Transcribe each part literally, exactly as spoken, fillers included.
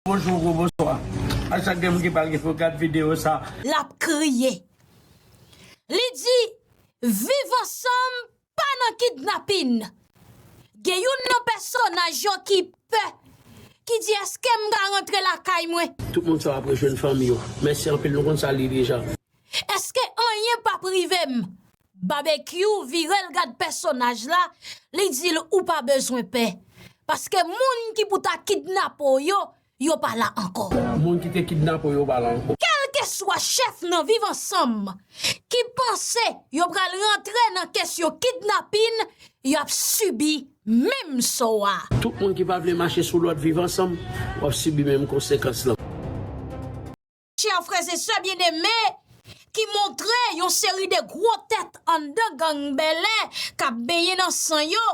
Bonjou, bonjou, bonswa. A chak gen moun ki pral gen pou gad videyo sa. L ap kriye. Li di, viv ansanm pa nan kidnapin. Gen youn nan pèsonaj yo ki pè, ki di, èske m ka rantre lakay mwen? Tout moun sa ap rejwenn fanmi yo. Mèsi anpil, nou konn sa li deja. Èske anyen p ap rive m? Babekyou vire l gad pèsonaj la, li di l ou pa bezwen pè. Paske moun ki pou ta kidnape w yo, yo pa la ankò. Moun ki te kidnape w yo pa la ankò. Kèlkeswa chèf nan Viv Ansanm ki panse yo pral rantre nan kesyon kidnapin, y ap sibi menm sò a. Tout moun ki pa vle mache sou lòd Viv Ansanm, w ap sibi menm konsekans lan. Chè frè e sè byeneme, ki montre yon seri de gwo tèt anndan gang Bèlè k ap benyen nan san yo.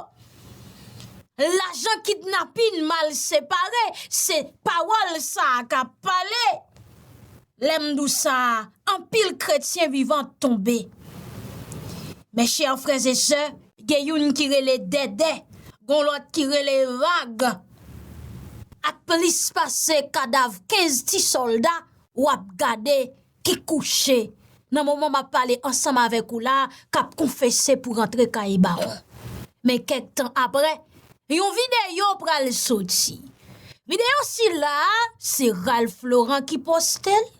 Lajan kidnapin mal separe, se pawòl sa a k ap pale. Lè m di w sa, anpil kretyen vivan tonbe. Mes chers frères et sœurs, gen youn ki rele Dèdè, gon lòt ki rele Vag. Ak plis pase kadav kenz ti sòlda w ap gade ki kouche. Nan moman m ap pale ansanm avèk ou la, k ap konfese pou rantre kay bawon. Men kèk tan apre, yon videyo pral soti. Videyo sila a, se Ralph Laurent ki poste l.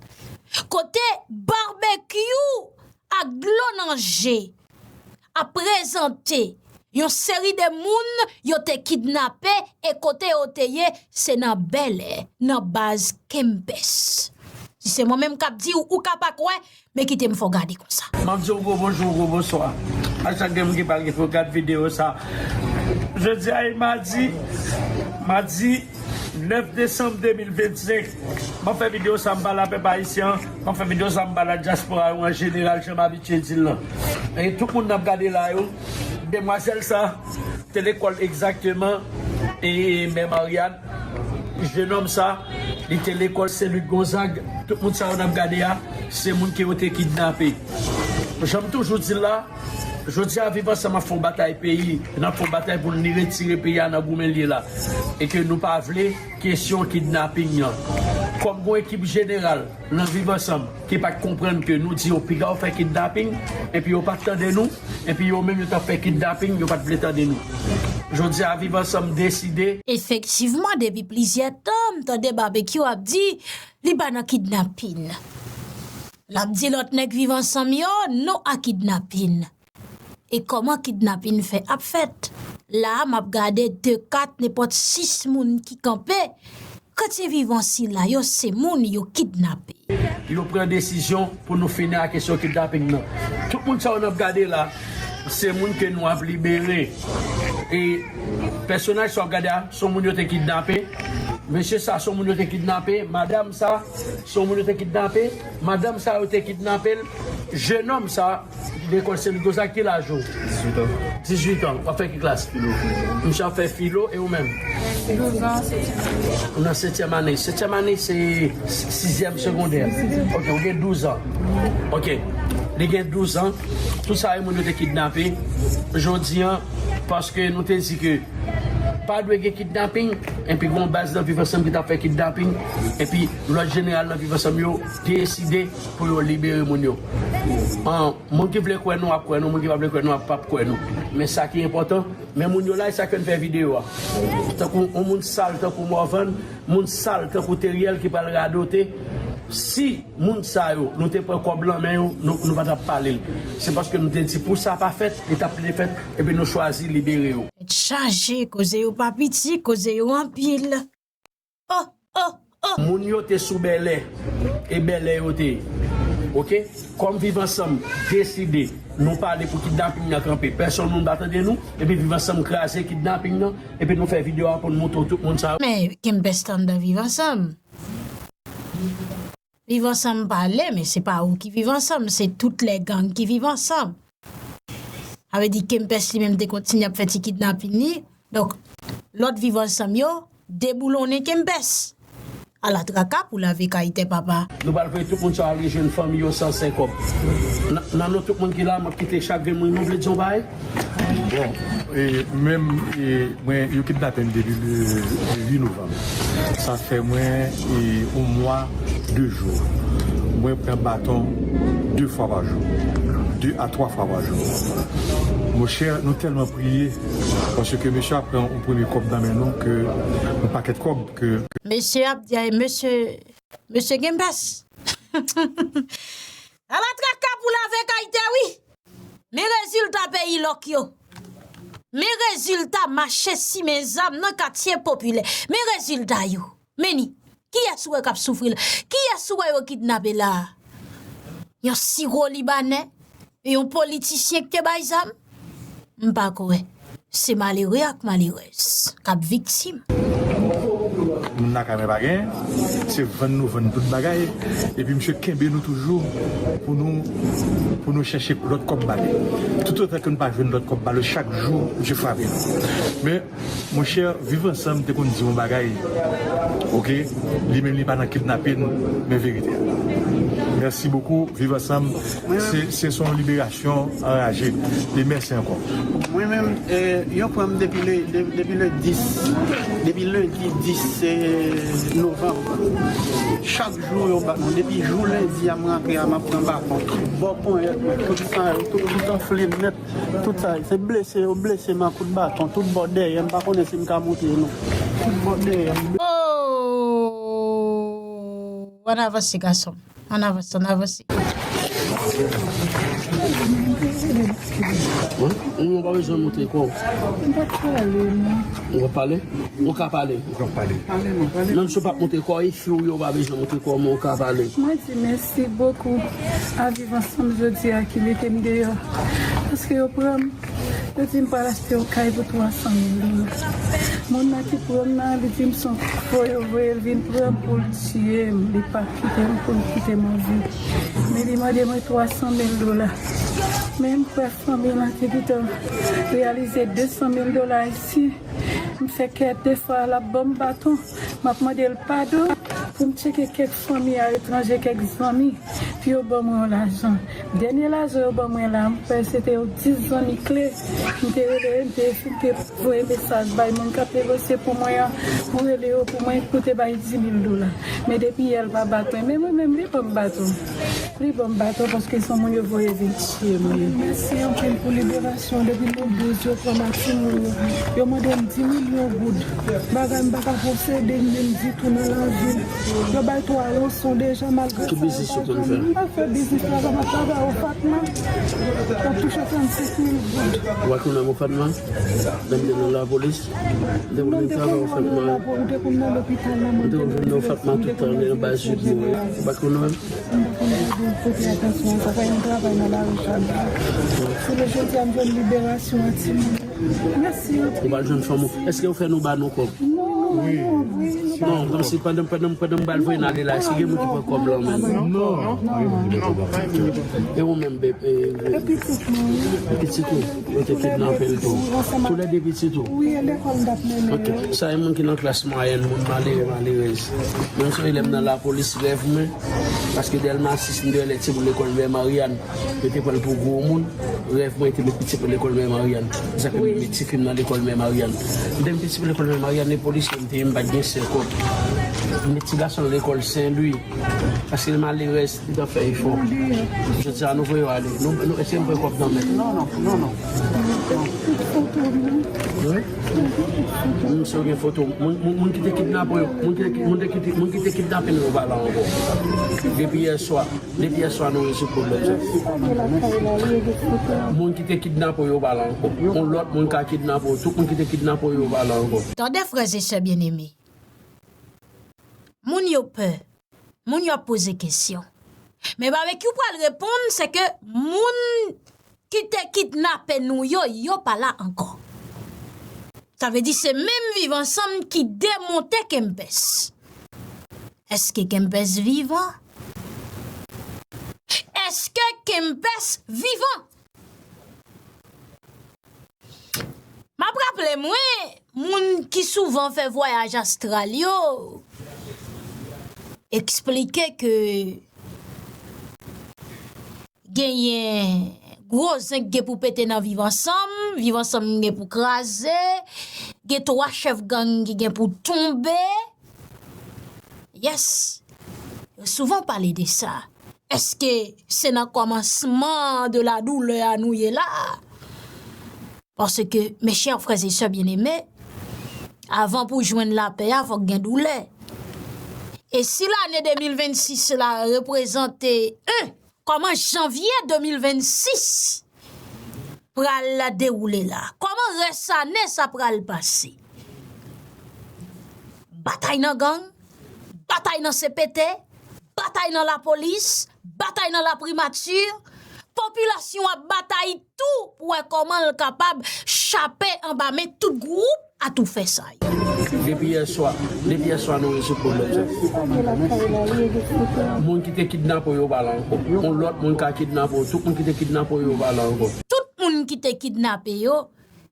Kote Babekyou ak dlo nan je ap prezante yon seri de moun yo te kidnape e kote yo te ye, se nan Bèlè, nan baz Kempès. Si se mwen menm k ap di w, ou ka pa kwè, men kite m fè w gade konsa. M ap di w gwo bonjou, gwo bonswa. A chak gen moun ki pral gen pou gad videyo sa. Jodi a e madi, madi nèf desanm de mil vennsenk. M ap fè videyo sa, m pale a pèp ayisyen an, m ap fè videyo sa, m pale a dyaspora yo an jeneral, jan m abitye di l lan. E tout moun n ap gade la yo, demwazèl sa, te lekòl egzakteman, e, e, Mè Marianne, jenòm sa, li te lekòl Sen Lik Gonzag. Tout moun sa yo n ap gade a, se moun ke yo te kidnape. Jan m toujou di l la, jodi a Viv Ansanm ap fè yon batay peyi, n ap fè yon batay pou n retire peyi a nan goumen l ye la. E ke nou pa vle kesyon kidnaping nan. Kòm gon ekip jeneral nan Viv Ansanm ki pa t konprann ke nou di yo piga yo fè kidnaping, epi yo pa t tande nou, epi yo menm yo t ap fè kidnaping, yo pa t vle tande nou. Jodi a Viv Ansanm deside. Efektivman, depi plizyè tan, m tande Babekyou ap di li pa nan kidnaping. L ap di lòt nèg Viv Ansanm yo non a kidnaping. E kòman kidnaping fè ap fèt? La a, m ap gade de, kat, nenpòt sis moun ki kanpe. Kretyen vivan sila yo, se moun yo kidnape. Yo pran desizyon pou nou fini ak kesyon kidnaping nan. Tout moun sa yo n ap gade la, se moun ke nou ap libere. E pèsonaj sa w ap gade a, se yon moun yo te kidnape. Mesye sa, se yon moun yo te kidnape. Madanm sa, se yon moun yo te kidnape. Madanm sa, yo te kidnape l. Jenòm sa, lekòl Sen Lik Gonzag, ki laj ou? Dizuit an. Dizuit an. W ap fè ki klas? Filo. Misye ap fè filo, e ou menm? Douz an, setyèm ane. Ou nan setyèm ane. Setyèm ane, se sizyèm segondè. Ok, ou gen douz an. Ok. Li gen douz an. Tout sa, e moun yo te kidnape. Jodi an, paske nou te di ke pa dwe gen kidnaping, epi gen yon baz nan Viv Ansanm ki t ap fè kidnaping, epi lòt jeneral nan Viv Ansanm yo deside pou yo libere moun yo. An, moun ki vle kwè nou ap kwè nou, moun ki pa vle kwè nou ap, p ap kwè nou. Men sa ki enpòtan, men moun yo la, e sa ke n fè videyo a. Tankou yon moun sal, tankou Morvan, moun sal, tankou Teriel ki pral radote, si moun sa yo, nou te pran kòb lan men yo, nou, nou pa t ap pale l. Se paske nou te di pou sa pa fèt, li t ap vle fèt, epi nou chwazi libere yo. Tèt chaje, koze yo pa piti, koze yo anpil. Oh, oh, oh. Moun yo te sou Bèlè, e Bèlè yo te ye. Ok? Kòm Viv Ansanm deside, nou pale pou kidnaping nan kanpe. Pèsonn moun pa tande nou, epi Viv Ansanm kraze kidnaping nan, epi nou fè videyo a pou n montre w tout moun sa yo. Men, Kempès t anndan Viv Ansanm. Viv Ansanm pale, men se pa ou ki Viv Ansanm, se tout lè gang ki Viv Ansanm. Sa vle di Kempès li menm te kontinye ap fè ti kidnaping li. Donk, lòt Viv Ansanm yo deboulonnen Kempès. Ala traka pou lave kay tè papa. Nou pral voye tout moun sa al rejwenn fanmi yo san senk kòb. Nan, nan non tout moun ki la, m ap kite chak grenn moun, nou vle di yon bagay? Bon, e, menm, e, mwen, yo kidnape m depi le, le uit novanm. Sa fè mwen e yon mwa, de jou. Mwen pran baton de fwa pa jou. De a twa fwa pa jou. Monchè, nou tèlman priye, paske mesye ap pran yon premye kòb nan men nou, ke yon pakèt kòb ke, ke Mesye ap di, ay, mesye, mesye gen pès. Ala traka pou lave kay tè, wi. Men rezilta peyi lòk yo. Men rezilta mache simen zam nan katye popilè. Men rezilta yo. Men ni. Kiyès ou wè k ap soufri la? Kiyès ou wè yo kidnape la? Yon siro libanè? Yon politisyen ki te bay zam? M pa kwè. Se malere ak malerèz k ap viktim. Moun lakay mwen pa gen, se vann nou vann tout bagay, epi misye kenbe nou toujou pou nou, pou nou chèche lòt kòb ba li. Toutotan ke nou pa jwenn lòt kòb ba li, chak jou misye frape nou. Men, monchè, Viv Ansanm te konn di yon bagay, oke, li menm li pa nan kidnapin, men verite a. Mèsi bokou, Viv Ansanm, se, se yon liberasyon anraje. E mèsi ankò. Mwen menm, eh, yo pran m depi le, de- depi le dis, depi lendi dis, eh, novanm. Chak jou yo bat mwen. Depi jou lendi a m rantre a, m ap pran baton. Tout bò ponyèt mwen, tout san yo, tout, tout anfle nèt. Tout sa, se blese yo blese m ak kout baton. Tout bò dèyè, m pa konnen si m ka montre nou. Tout bò dèyè m. Oh! Ann avanse, gason. Ann avanse, ann avanse. Wi, ou pa bezwen montre kò w. M pa pale, non. Ou pa pale? Ou ka pale. Ou ka pale. Pale non, pale. Menm si w p ap montre kò w, e fi w yo pa bezwen montre kò w, men ou ka pale. Mwen di mèsi bokou a Viv Ansanm jodi a ki mete m deyò. Paske yo pran m, yo di m pral achte yon kay pou twa san mil dola. Moun nan ki pran m nan, li di m se yon fo yo voye l vin pran m pou l tiye m. Li pa kite m pou l kite m an vi. Men li mande mwen twa san mil dola. Men m kwè fanmi l lan te gentan reyalize de san mil dola isi. M fè kèk de fwa l ap ban m baton. M ap mande l padon pou m tcheke kèk fanmi aletranje, kèk zanmi, pou yo ban mwen yon lajan. Dènye lajan yo ban mwen la, m kwè se te yon dis zanmi kle. M te rele, m te, m te voye mesaj bay moun k ap negosye pou mwen an, pou rele yo, pou mwen, pou te bay dis mil dola. Men depi yè, l pa bat mwen. Men mwen menm, li ban m baton. Li ban m baton paske se yon moun yo voye vin tiye m li. Mèsi anpil pou liberasyon. Depi le douz, yo pran m ak timoun yo. Yo mande m dis milyon goud. Bagay m pa ka posede m menm ditou nan lavi m. Yo bay twa ranson deja, malgre sa, yo pa janm. M pa fè biznis la, m ap travay o Fatma. M ap touche trannsenk mil goud. Ou pa konn nan o Fatma? Lè m te nan lapolis, m te konn travay o Fatma. M te konn nan lopital la, m te konn nan o Fatma tout tan, lè nan baz vit mwen. Ou pa konn nan? M pa konn gade kote atansyon an, sa fè yon travay nan lari chak jou. Si le jodi a m jwenn liberasyon an timoun yo, mèsi anpil. Ou pa jwenn fanm ou. Èske yo fè nou ba nou kòb? Non, non, non, non. Non, kòmsi pandan, pandan, pandan m pral voye n ale la, èske gen moun ki pran kòb lan menm? Non. E ou menm, bebe? E pitit mwen, wi. Pitit ou? Yo te kidnape l tou. Tou lè de pitit ou? Wi, e lekòl m t ap mennen yo. Ok. Sa e moun ki nan klas mwayèn, moun malere, malerèz. Mwen sonje lè m nan lapolis, rèv mwen, paske Dèlma sis, m te wè lè timoun lekòl Mè Maryàn, yo te pran l pou gwo moun. Rèv mwen te met pitit mwen lekòl Mè Maryàn. Se sa k fè m te met tifi m nan lekòl Mè Maryàn. M te met pitit mwen lekòl Mè Maryàn, e polisye m te ye, m pa t gen sèkòb. M met ti gason m lekòl Sen Lwi. Paske l malerèz, li t ap fè efò. Jodi a, nou voye yo ale. Nou, nou, èske m pran kòb nan men? Non, non, non, non. Wi? Moun, si yo gen foto, moun, moun, moun ki te kidnape yo, moun ki te, moun te kite, moun ki te kidnape nou, yo pa la ankò. Depi yè swa, depi yè swa, nou rezoud pwoblèm sa. Moun ki te kidnape yo, yo pa la ankò. Yon lòt moun ka kidnape yo, tout moun ki te kidnape yo, yo pa la ankò. Tande, frè e sè byeneme. Moun yo pè. Moun yo ap poze kesyon. Men Babekyou pral reponn, se ke moun ki te kidnape nou yo, yo pa la ankò. Sa vle di se menm Viv Ansanm ki demonte Kempès. Èske Kempès vivan? Èske Kempès vivan? M ap raple mwen, moun ki souvan fè vwayaj astral yo eksplike ke genyen gwo zen k gen pou pete nan Viv Ansanm, Viv Ansanm gen pou kraze, gen twa chèf gang ki gen pou tonbe. Yes. Yo souvan pale de sa. Èske se nan kòmansman de la doulè a nou ye la? Paske, mes chers frères et sœurs bien-aimés, avan pou jwenn lapè a, fòk gen doulè. E si lane de mil vennsis la reprezante en, kòman janvye de mil vennsis pral dewoule la? Kòman rès ane sa pral pase? Batay nan gang, batay nan C P T, batay nan lapolis, batay nan laprimati, popilasyon ap batay tou pou wè kòman l kapab chape anba men tout gwoup atoufè sa yo. Depi yè swa, depi yè swa nou rezoud pwoblèm sa. Moun ki te kidnape w yo pa la ankò. Yon lòt moun ka kidnape w. Tout moun ki te kidnape w yo pa la ankò. Tout moun ki te kidnape yo,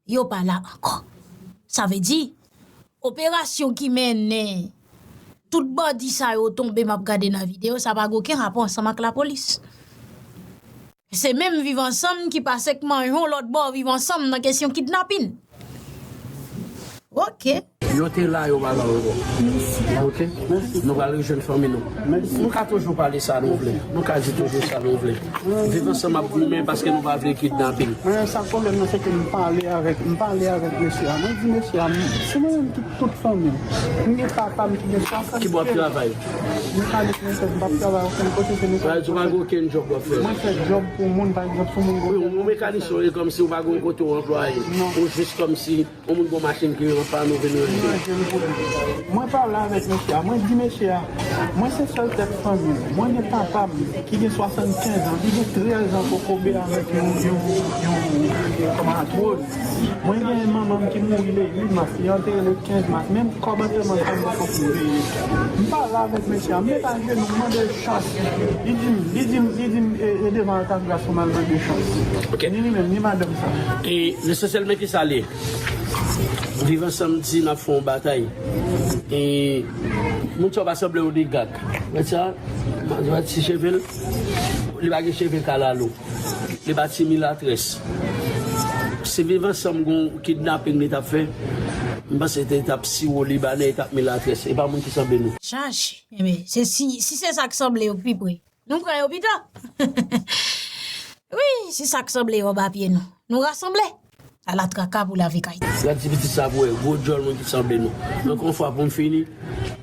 yo pa la ankò. Sa vle di, operasyon ki mennen tout bandi sa yo tonbe m ap gade nan videyo, sa pa gen okenn rapò ansanm ak lapolis. Se menm Viv Ansanm ki pase k manyen yon lòt bò Viv Ansanm nan kesyon kidnapin. Ok. Yo te la, yo pa la ankò. Ok? Nou pral rejwenn fanmi nou. Nou ka toujou pale sa nou vle. Nou ka di toujou sa nou vle. Viv Ansanm ap goumen paske nou pa vle kidnaping. Mwen sa pwoblèm nan se ke m pale avèk m pale avèk mesye a. Mwen di mesye a, m- se mwen menm ki tout fanmi m. M gen papa m ki gen swasannkenz. Ki bò ap travay? Mekanik mwen fè, m p ap travay okenn kote, se mekanik. Ou pa gen okenn djòb w ap fè? Mwen fè djòb pou moun, pa egzanp, sou moun gwo. Wi, ou mekanisyen, e kòmsi ou pa gen yon kote w anplwaye. Ou jis kòmsi yon moun gon machin ki rann pann ou vin ranje. Mwen pale avèk mesye a, mwen di mesye a, mwen se sèl tèt fanmi m. Mwen gen papa m ki gen swasannkenz an, li gen trèz an poko byen avèk yon, yon, yon, yon kòman, atwoz. Mwen gen manman m ki mouri le uit mas, li antere le kenz mas, menm kòb antèman sa m poko fin peye. M pale avèk mesye a, m met ajenou, m mande l chans. Li di m, li di m, li di m, e, e devan Alkagras pou m al mande chans. Ni li menm, ni madanm sa. E lesansyèl, men kisa l ye? Viv Ansanm di n ap fè yon batay. E moun sa yo pa sanble oligak. Wè sa? Wè ti cheve l? Li pa gen cheve kalalou. Li pa ti milatrès. Si Viv Ansanm gon kidnaping li t ap fè, m panse te t ap siwo libanè, li t ap milatrès. E pa moun ki sanble nou. Chaje. Enben, se si, si se sa k sanble yo k pi pre. Nou pran yo pito. Wi, si sa k sanble yo anba pye nou. Nou rasanble. Ala traka pou lavi k Ayiti. Gad ti pitit sa pou wè, gwo djòl moun ki sanble nou. Ankò yon fwa pou m fini,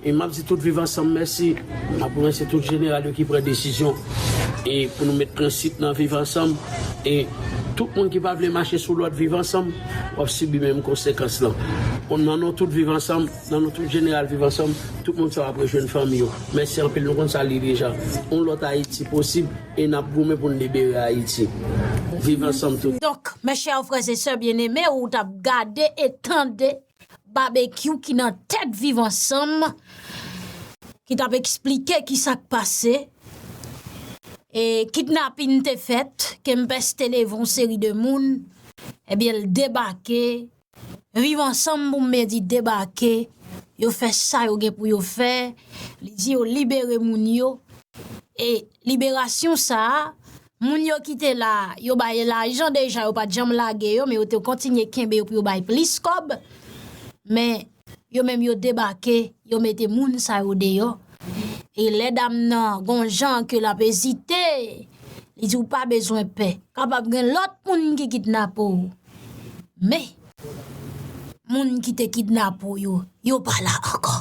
e m ap di tout Viv Ansanm mèsi. M ap remèsye tout jeneral yo ki pran desizyon e pou nou met prensip nan Viv Ansanm. E tout moun ki pa vle mache sou lòd Viv Ansanm, w ap sibi menm konsekans lan. Nan non tout Viv Ansanm, nan non tout jeneral Viv Ansanm, tout moun sa w ap rejwenn fanmi yo. Mèsi anpil, nou konn sa l ye deja. Yon lòt Ayiti posib. E n ap goumen pou n libere Ayiti. Viv ansanm tout. Donk, mes chers frères et sœurs bien-aimés, ou t ap gade e tande Babekyou ki nan tèt Viv Ansanm, ki t ap eksplike ki sa k pase. E kidnapin te fèt, Kempès te leve yon seri de moun, ebyen l debake, Viv Ansanm pou m byen di debake, yo fè sa yo gen pou yo fè, li di yo libere moun yo. E liberasyon sa a, moun yo ki te la, yo bay lajan deja, yo pa t janm lage yo, men yo te kontinye kenbe yo pou yo bay plis kòb. Men yo menm yo debake, yo mete moun sa yo deyò. E lè dam nan gon jan ke l ap ezite, li di ou pa bezwen pè. Kapab gen lòt moun ki kidnape w. Men, moun ki te kidnape w yo, yo pa la ankò.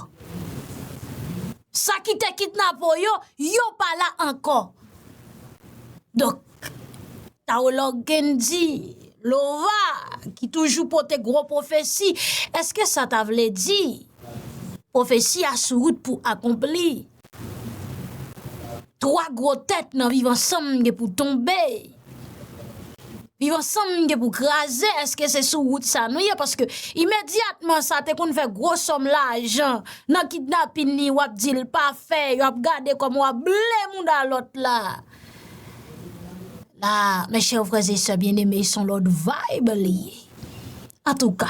Sa ki te kidnape w yo, yo pa la ankò. Donk, tawològ Kendy Lova, ki toujou pote gwo pwofesi, èske sa ta vle di pwofesi a sou wout pou akonpli? Twa gwo tèt nan Viv Ansanm gen pou tonbe. Viv Ansanm gen pou kraze, èske se sou wout sa nou ye? Paske imedyatman sa te konn fè gwo sòm lajan nan kidnapin li, w ap di l pa fè, y ap gade kòman w ap ble mouda lòt la. La, mes chers frères et sœurs bien-aimés, se yon lòt vibe li ye. Antouka,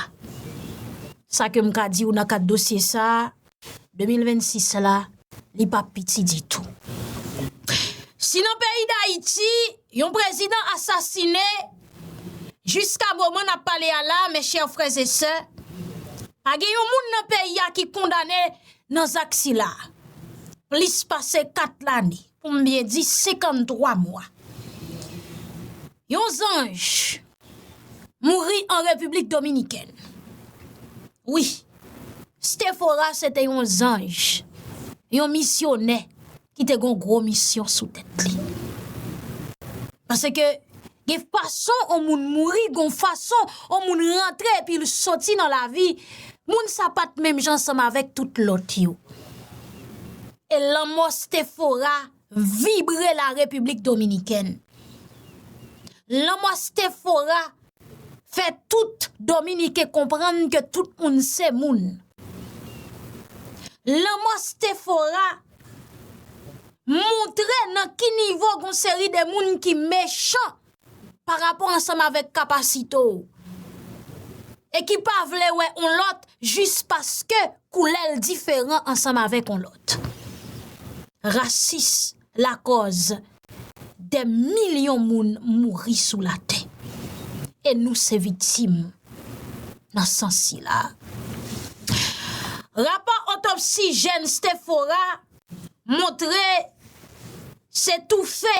sa ke m ka di w nan kad dosye sa a, de mil vennsis la, li p ap piti ditou. Si nan peyi Dayiti, yon prezidan asasine, jiska moman n ap pale a la, mes chers frères et sœurs, pa gen yon moun nan peyi a ki kondane nan zak sila. plis pase kat lane, pou m byen di senkanntwa mwa. Yon zanj mouri an Repiblik Dominikèn. Wi, Stefora se te yon zanj, yon misyonè ki te gon gwo misyon sou tèt li. Paske gen fason on moun mouri, gon fason on moun rantre epi l soti nan lavi, moun sa pa t menm jan ansanm avèk tout lòt yo. E lanmò Stefora vibre la Repiblik Dominikèn. Lanmò Stefora fè tout Dominiken konprann ke tout moun se moun. Lanmò Stefora montre nan ki nivo gon seri de moun ki mechan pa rapò ansanm avèk kapasite w e ki pa vle wè on lòt jis paske koulè l diferan ansanm avèk on lòt. Rasis lakòz dè milyon moun mouri sou latè. E nou se viktim nan sans sila. Rapò otopsi jèn Stefora montre se toufe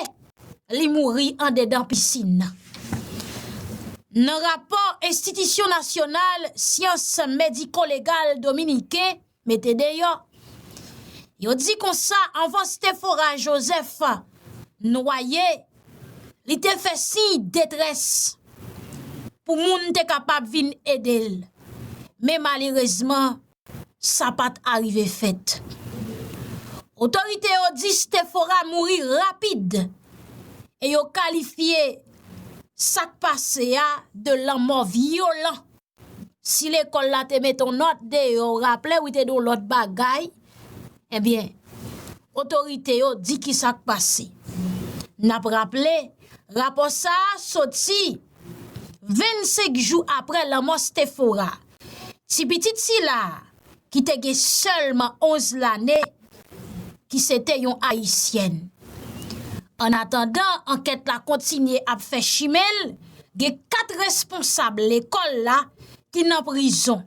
li mouri andedan pisin nan. Nan rapò Enstitisyon Nasyonal Syans Mediko-Legal Dominiken mete deyò, yo di konsa anvan Stefora Joseph nwaye, li te fè siy detrès pou moun te kapab vin ede l. Men malerezman, sa pa t arive fèt. Otorite yo di Stefora mouri rapid e yo kalifye sa k pase a de lanmò vyolan. Si lekòl la te mete yon nòt deyò, w raple w, te di yon lòt bagay, ebyen, otorite yo di ki sa k pase. N ap raple, rapò sa a soti vennsenk jou apre lanmò Stefora. Ti pitit sila a, ki te gen sèlman onz lane, ki se te yon Ayisyèn. Annatandan, ankèt la kontinye ap fè chimen l, gen kat responsab lekòl la ki nan prizon.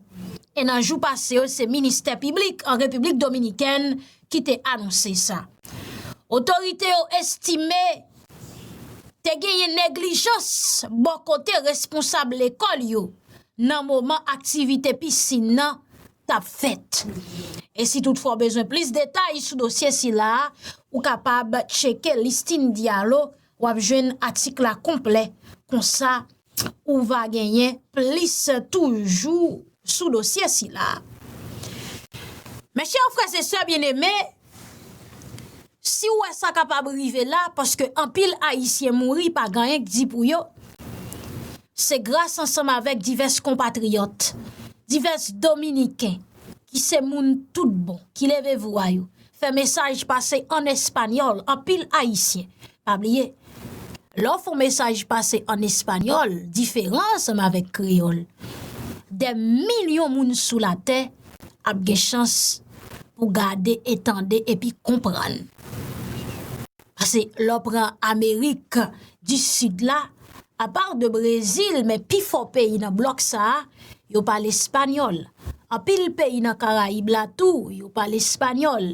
E nan jou pase yo, se ministè piblik an Repiblik Dominikèn ki te anonse sa. Otorite yo estime te genyen neglijans bò kote responsab lekòl yo nan moman aktivite pisin nan t ap fèt. E si toutfwa w bezwen plis detay sou dosye sila a, ou kapab tcheke Listin Dialo, w ap jwenn atik la konplè. Konsa, ou va genyen plis toujou sou dosye sila a. Mes chers frères et sœurs bien-aimés, si w wè sa kapab rive la, paske anpil Ayisyen mouri pa gen anyen k di pou yo, se gras ansanm avèk divès konpatriyòt, divès Dominiken, ki se moun tout bon, ki leve vwa yo, fè mesaj pase ann espanyòl, anpil Ayisyen. Pa bliye, lè w fè yon mesaj pase ann espanyòl, diferan ansanm avèk kreyòl, dè milyon moun sou latè ap gen chans pou gade e tande epi konprann. Paske lè w pran Amerik di Sid la, apa de Brezil, men pifò peyi nan blòk sa a, yo pale espanyòl. Anpil peyi nan Karayib la tou, yo pale espanyòl.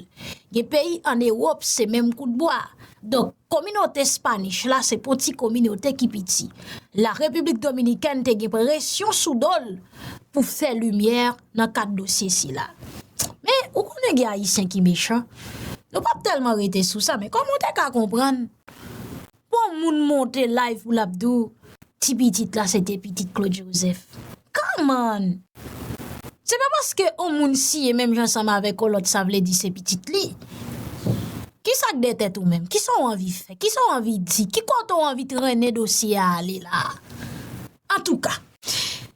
Gen peyi ann Ewòp, se menm kout bwa. Donk, kominote Spanish la, se pa yon ti kominote ki piti. La Repiblik Dominikèn te gen presyon sou do l pou fè limyè nan kad dosye sila. Men, ou konnen gen Ayisyen ki mechan. Nou p ap tèlman rete sou sa, men kòman w te ka konprann pou yon moun monte live pou l ap di w, ti pitit la se te pitit Claude Joseph? Come on! Se pa paske yon moun siye menm jan ansanm avèk yon lòt, sa vle di se pitit li. Kisa k dèyè tèt ou menm? Kisa w anvi fè? Kisa w anvi di? Ki kote w anvi trennen dosye a ale la a? Antouka,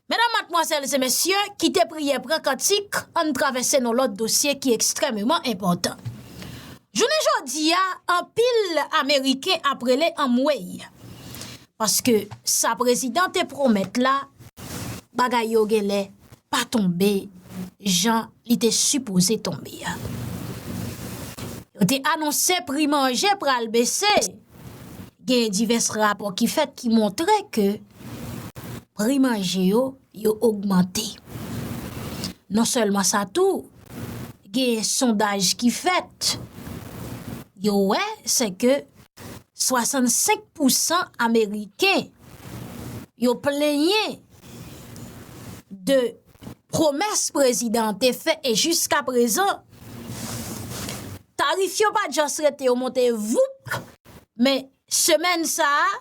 medam, madmwazèl e mesye, kite priyè pran kantik, ann travèse nan lòt dosye ki ekstrèmeman enpòtan. Jounen jodi a, anpil Ameriken ap rele anmwey. Paske sa prezidan te pwomèt la, bagay yo genlè pa tonbe jan li te sipoze tonbe a. Yo te anonse pri manje pral bese. Gen divès rapò ki fèt ki montre ke pri manje yo, yo ogmante. Non sèlman sa tou, gen sondaj ki fèt yo wè, se ke swasannsenk pousan Ameriken yo plenyen de pwomès prezidan an te fè, e jiska prezan, tarif yo pa just rete, yo monte voup. Men semèn sa a,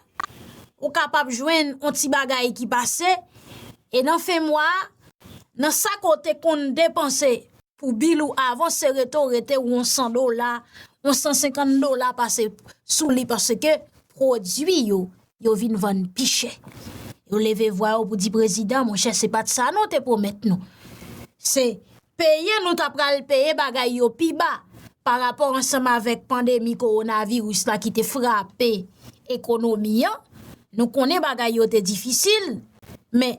ou kapab jwenn yon ti bagay ki pase, e nan fen mwa a, nan sa ke w te konn depanse pou bil ou avan, se rete w rete yon san dola, yon san senkant dola pase sou li, paske pwodui yo, yo vin vann pi chè. Yo leve vwa yo pou di prezidan, monchè, se pa t sa nou te pwomèt nou. Se peye nou ta pral peye bagay yo pi ba pa rapò ansanm avèk pandemi kowonaviris la ki te frape ekonomi an. Nou konnen bagay yo te difisil, men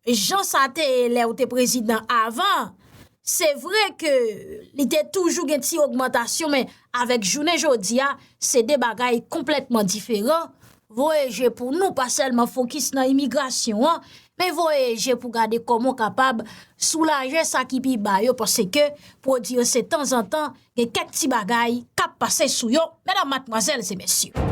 jan sa te ye lè w te prezidan avan, se vre ke li te toujou gen ti ogmantasyon, men avèk jounen jodi a, se de bagay konplètman diferan. Voye je pou nou, pa sèlman fokis nan imigrasyon an, men voye je pou gade kòman w kapab soulaje sa ki pi ba yo, paske pwodui yo se tanzantan gen kèk ti bagay k ap pase sou yo, medam, madmwazèl e mesye.